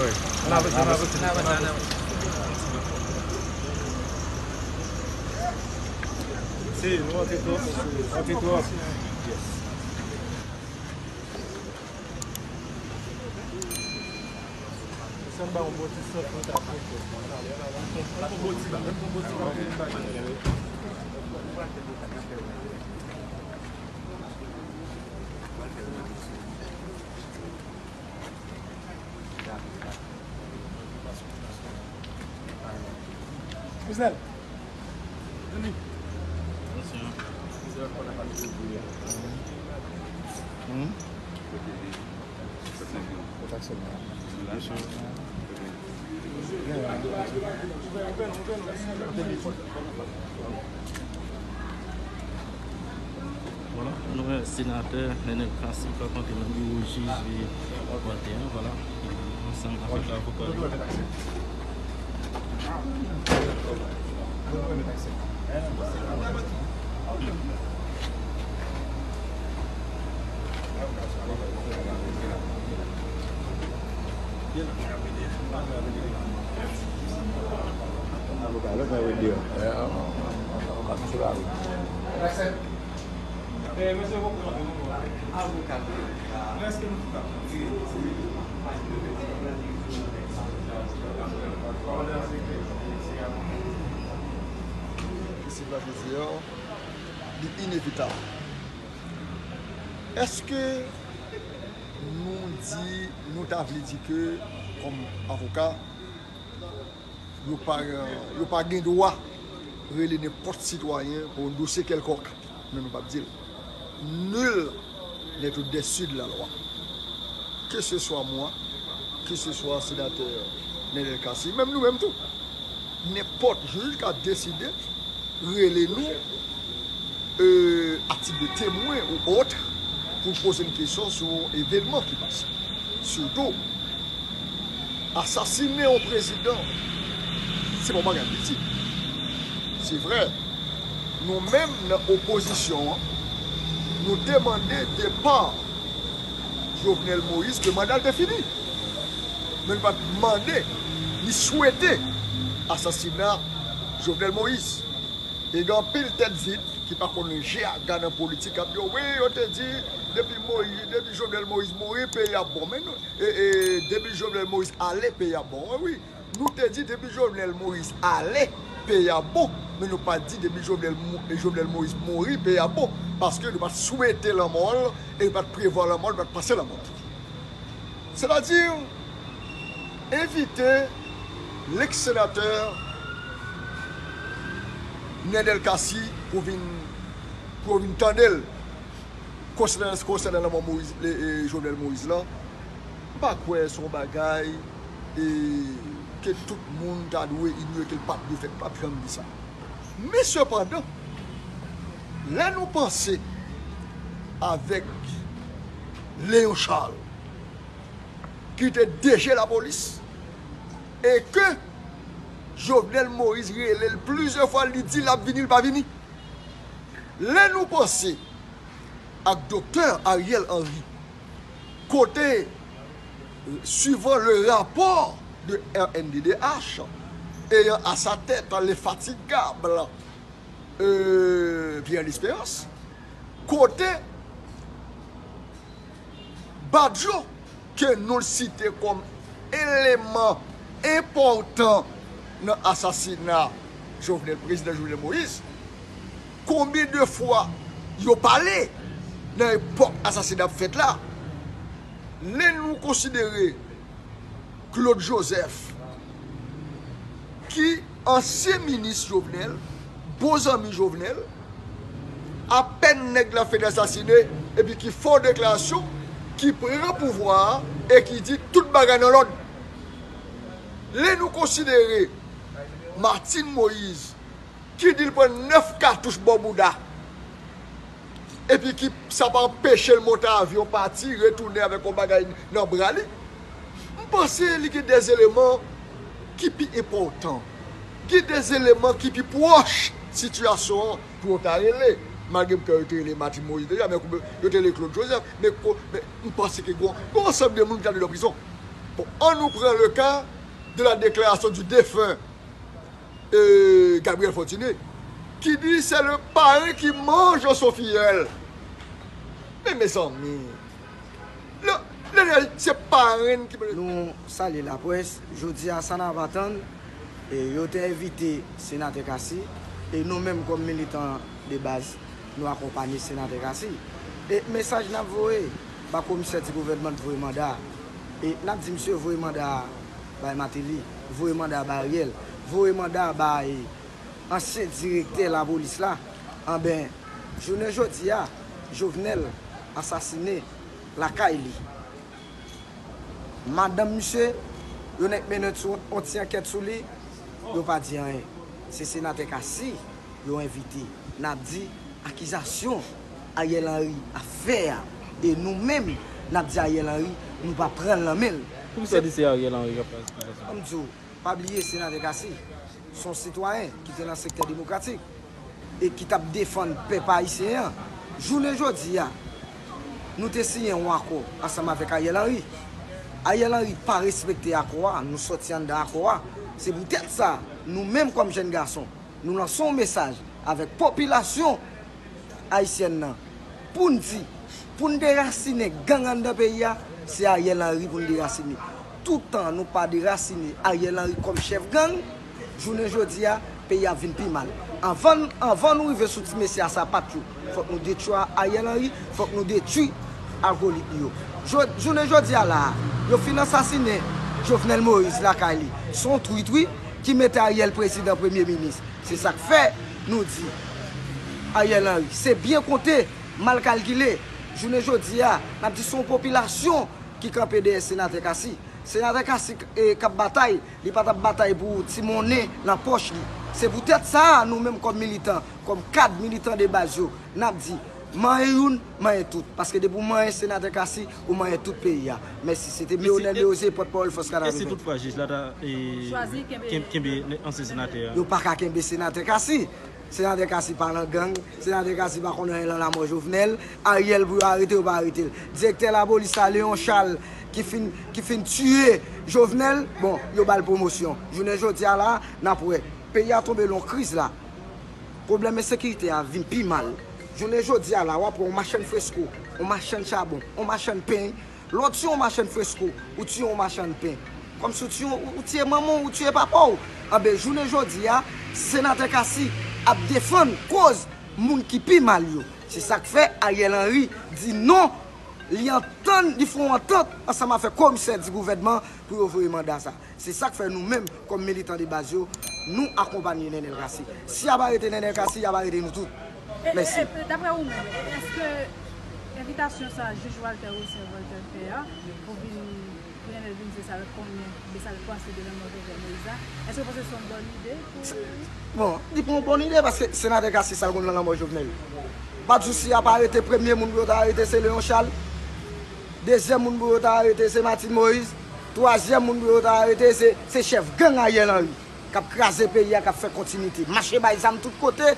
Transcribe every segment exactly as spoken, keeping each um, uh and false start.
Wi. N avanse, n avanse, n avanse. Si, nou antre twòp, antre twòp. Yes. Sa m ba yon bon ti sant pou ta fè. Yon bon ti ba, yon bon ti ba. Mizel. Vini. Hmm? Ou ta sèlman. Vwala, nou wè senatè Nenel Cassy pral antre nan biwo jij trannteyen, vwala, ansanm avèk avoka li. Mesye Patricia, li inevitab. Èske nou di, nou ta vle di ke, kòm avoka, yo pa, yo pa gen dwa rele nenpòt sitwayen pou yon dosye kèlkòk? Non, nou p ap di l. Nul n'est au-dessus de la loi. Que ce soit moi, que ce soit senatè Nenel Cassy, menm nou menm tou. Nenpòt jij ka deside rele nou, euh, à titre de témoin ou autre, pou poze n kesyon sou yon evènman ki pase. Sitou, asasinen yon prezidan, se pa yon bagay piti. Se vre, nou menm nan opozisyon an, nou te mande depa Jovenel Moïse, ke manda l te fini. Men nou pa t mande, ni swete asasina Jovenel Moïse. E gen anpil tèt vid ki pa konn G A G A nan politik k ap di, wi, yo te di, depi Moïse, depi Jovenel Moïse mouri, peyi a bon. Men nou, e, e, depi Jovenel Moïse ale, peyi a bon. Wi, wi. Nou te di depi Jovenel Moïse ale, peyi a bon, men nou pa t di depi Jovenel, Mo- Jovenel Moïse mouri, peyi a bon, paske nou pa t swete lanmò l, e nou pa t prevwa lanmò l, nou pa t panse lanmò l. Sètadi, envite lèks senatè Nenel Cassy pou vin, pou vin tande l konsènan, konsènan lanmò Moïse, e, e, Jovenel Moïse lan. M pa kwè se yon bagay e ke tout moun ta dwe inyore, ke l p ap dwe fèt, m p ap janm di sa. Men sepandan, lè nou panse avèk Léon Charles, ki te D G lapolis, e ke Jovenel Moïse rele l plizyè fwa, li di l ap vini, li pa vini. Lè nou panse ak Doktè Ariel Henry, kote, suivant le rapport de R N D D H, ayant à sa tête l'infatigable, euh, Pierre L'Espérance, kote Badio, ke nou l site kòm eleman enpòtan nan asasina Jovenel, prezidan Jovenel Moïse, konbyen de fwa yo pale nan epòk asasina ap fèt la? Lè nou konsidere Claude Joseph, ki ansyen minis Jovenel, bon zanmi Jovenel, apèn nèg la fin asasine, epi ki fè yon deklarasyon, ki pran pouvwa a, e ki di tout bagay nan lòd. Lè nou konsidere Martine Moïse, ki di l pran nèf katouch bò bouda, epi ki sa pa anpeche l monte avyon pati, retounen avèk yon bagay nan bra li, m panse li gen de eleman ki pi enpòtan, gen de eleman ki pi pwòch sitiyasyon an pou yo ta rele. Malgre m kwè yo te rele Martine Moïse deja, men yo te rele Claude Joseph, men, men m panse ke gon, gon ansanm de moun ki andedan prizon. Bon, annou pran le ka de la deklarasyon di defen e, Gabriel Fortuné, ki di se le paren ki manje son fiyèl. Men mezanmi, le, le, se paren ki manje. Nou salye laprès. Jodi a, sa n ap atann, e, yo te envite Senatè Cassy, e nou menm kòm militan de baz, nou akonpanye Senatè Cassy. E mesaj n ap voye ba komisè di gouvènman voye manda. E n ap di misye voye manda bay Martelly, voye manda bay Ariel, voye manda bay ansyen direktè lapolis la. Anben, jounen jodi a, Jovenel asasinen lakay li. Madanm misye, yo nèk mennen sou, yon ti ankèt sou li, yo pa di anyen. Se Senatè Cassy yo envite. N ap di akizasyon Ariel Henry ap fè a. E nou menm, n ap di Ariel Henry, nou pa pran l nan men l. Poukisa w di se Ariel Henry k ap fè akizasyon? An m di w, pa bliye Senatè Cassy se yon sitwayen ki te nan sektè demokratik e ki t ap defann pèp ayisyen an. Jounen jodi a, nou te siyen yon akò ansanm avèk Ariel Henry. Ariel Henry pa respekte akò a, nou sòti anndan akò a. Se poutèt sa, nou menm kòm jèn gason, nou lanse yon mesaj avèk popilasyon ayisyèn nan pou n di, pou n derasinen gang anndan peyi a, se Ariel Henry pou n derasinen. Toutan nou pa derasinen Ariel Henry kòm chèf gang, jounen jodi a, peyi a vin pi mal. Anvan, anvan nou rive sou ti mesye a sapat yo, fòk nou detwi Ariel Henry, fòk nou detwi akolit li yo. Jo-, jounen jodi a la a, yo fin ansasinen Jovenel Moïse lakay li. Se yon twit, wi, ki mete Ariel prezidan premye minis. Se sa k fè nou di Ariel Henry, se byen konte, mal kalkile. Jounen jodi a, n ap di se yon popilasyon ki kanpe dèyè Senatè Cassy. Senatè Cassy, e, k ap batay, li pa t ap batay pou ti monnen nan pòch li. Se poutèt sa a, nou menm kòm militan, kòm kad militan de baz yo, n ap di, manyen youn, manyen tout. Paske depi w manyen Senatè Cassy, ou manyen tout peyi a. Mèsi. Se te Leonel Meozier, pòtpawòl Fòs Katreven. E si toutfwa jij la ta, e, kenbe ansyen senatè a? Yo pa ka kenbe Senatè Cassy. Senatè Cassy pa nan gang, Senatè Cassy pa konn anyen nan lanmò Jovenel. Ariel pou yo arete, yo pa arete l. Direktè lapolis la, Léon Charles, ki fin, ki fin tiye Jovenel, bon, yo ba l pwomosyon. Jounen jodi a la, n ap wè, peyi a tonbe nan yon kriz la. Pwoblèm ensekirite a vin pi mal. Jounen jodi a la, w ap wè yon machann fresko, yon machann chabon, yon machann pen, lè w tiye yon machann fresko, ou tiye yon machann pen. Kòmsi w tiye, ou tiye manman w, ou tiye papa w. Anben, jounen jodi a, Senatè Cassy ap defann koz moun ki pi mal yo. Se sa k fè Ariel Henry di non, li antann, li fè yon antant ansanm avèk komisè di gouvènman pou yo voye manda sa. Se sa k fè nou menm, kòm militan de baz yo, nou akonpanye Nenel Cassy. Si y ap arete Nenel Cassy, y ap arete nou tout. Mèsi. E, e, daprè ou menm, èske envitasyon sa jij Walter Wilson Voltaire fè a, pou vin, pou Nenel vin di sa avèk konnen de sa l panse de lanmò Jovenel Moïse la, èske w panse se yon bòn ide pou... Bon, li pa yon bòn ide paske Senatè Cassy sa l konn nan lanmò Jovenel? Pa di w si y ap arete, premye moun pou yo ta arete se Léon Charles. Dezyèm moun pou yo ta arete se Martine Moïse. Twazyèm moun pou yo ta arete se, se chèf gang Ariel Henry k ap kraze peyi a, k ap fè kontinite. Mache bay zam tout kote.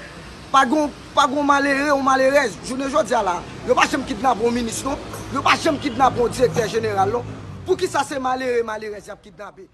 Pa gon, pa gon malere, yon malerèz. Jounen jodi a la, yo pa janm kidnape yon minis non. Yo pa janm kidnape yon direktè jeneral non. Poukisa se malere, malerèz y ap kidnape?